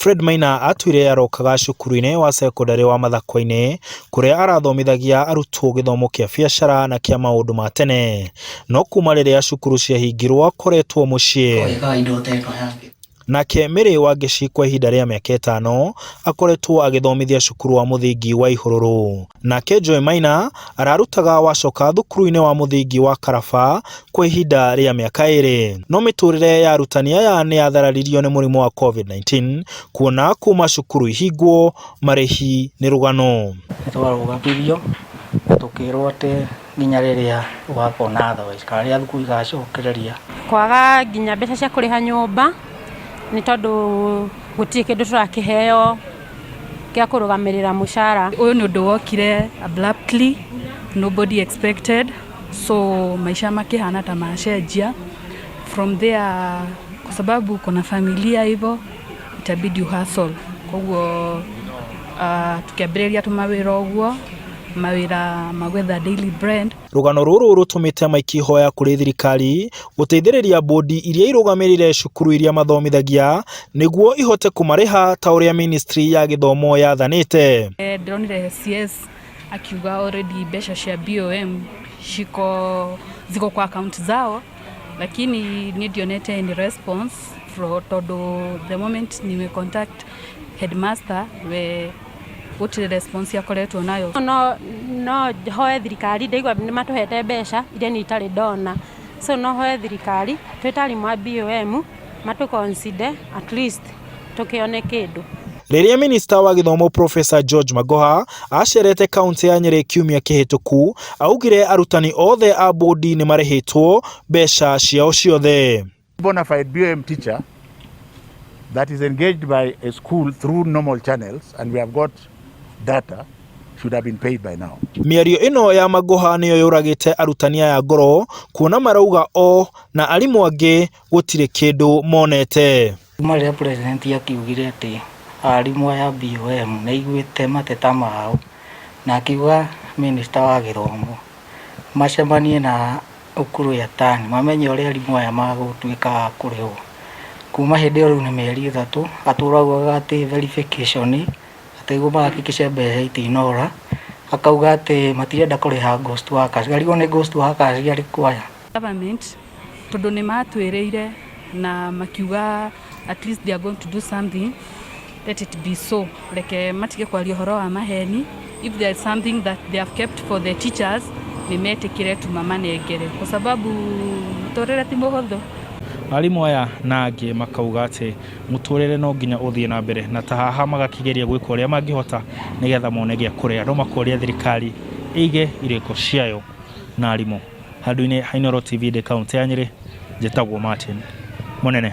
Fred Maina atwĩre arokaga cukuru-inĩ wa cekondarĩ wa Mathakwa-inĩ kũrĩa arathomithagia arutwo gĩthomo kĩa biacara na kĩa maũndũ ma tene. No kuma rĩrĩa cukuru ciahingirwo akoretwo mũciĩ. Nake Mary Wangeci kwa ihinda rĩa mĩaka ĩtano akoretwo agĩthomithia cukuru wa mũthingi wa Ihũrũrũ. Nake Joy Maina ararutaga Wacoka thukuru-inĩ wa mũthingi wa Karaba kwa ihinda rĩa mĩaka ĩrĩ. No mĩtũrĩre ya arutani aya nĩ yathararirio nĩ mũrimũ wa Covid-19 kuona kuma cukuru ihingwo marĩhi nĩ rũgano. Nĩ twarũgamirio na tũkĩrwo atĩ nginya rĩrĩa tũgakona otherwise kana rĩrĩa thukuru igacokereria. Kwaga nginya mbeca cia kũrĩha nyũmba nĩ tondũ gũtirĩ kĩndũ tũrakĩheo gĩa kũrũgamĩrĩra mũcara. Ũyũ nĩ ũndũ wokire abruptly, nobody expected, so maica makĩhana ta macenjia. From there, kwa sababu uko na familia hivo, itabidi uhustle. Koguo tukĩambĩrĩria tũmawĩra ũguo, mawĩra ma gwetha daily bread. Rũgano rũrũ rũtũmĩte Mike hoya kũrĩ thirikari gũteithĩrĩria bodi iria irũgamĩrĩire cukuru iria mathomithagia nĩguo ihote kũmarĩha ta ũrĩa ministry ya gĩthomo yathanĩte. Ndĩronire CS akiuga already mbeca cia BOM ciko ziko kwa account zao, lakini niĩ ndionete any response from, tondũ the moment nime contact headmaster, we gũtirĩ response akoretwo nayo. No hoe thirikari, ndaigua nĩ matũhete mbeca iria niĩ itarĩ ndona, so no hoe thirikari twĩ ta arimũ a BOM matũ consider at least tũkĩone kĩndũ. Rĩrĩa minista wa gĩthomo Professor George Magoha acerete kaunti ya Nyĩrĩ kiumia kĩhĩtũku, augire arutani othe a bodi nĩ marĩhĩtwo mbeca ciao ciothe. Bona fide BOM teacher that is engaged by a school through normal channels, and we have got data, should have been paid by now. Mĩario ĩno ya Magoha nĩyo yũragĩte arutani aya ngoro kuona marauga o na arimũ angĩ gũtirĩ kĩndũ monete. Kuma rĩrĩa president akiugire atĩ arimũ aya BOM nĩ aiguĩte mateta mao na akiuga minister wa gĩthomo macemanie na Ukur Yatani mamenye ũrĩa arimũ aya magũtuĩka a kũrĩhwo. Kuma hĩndĩ ĩyo rĩu nĩ mĩeri 3 atũraugaga atĩ verification, atĩ nĩguo mahakikice mbeca itinora, akauga atĩ matirenda kũrĩha ghost workers, ngarigwo nĩ ghost workers arĩkũ aya. Government tondũ nĩ matwĩrĩire na makiuga at least they are going to do something, let it be so. Reke matige kwaria ũhoro wa maheni. If there is something that they have kept for the teachers, nĩ metĩkĩre tumamanengere kwa sababu mũtũrĩre ti mũhũthũ. Arimũ aya na angĩ makauga atĩ mũtũrĩre no nginya ũthiĩ na mbere, na ta haha magakĩgeria gwĩka ũrĩa mangĩhota nĩgetha mone gĩa kũrĩa, no makoria thirikari ĩige irĩko ciayo na arimũ. Handũ-inĩ ha Inooro TV ndĩ kaũntĩ ya Nyĩrĩ, njĩtagwo Martin Mũnene.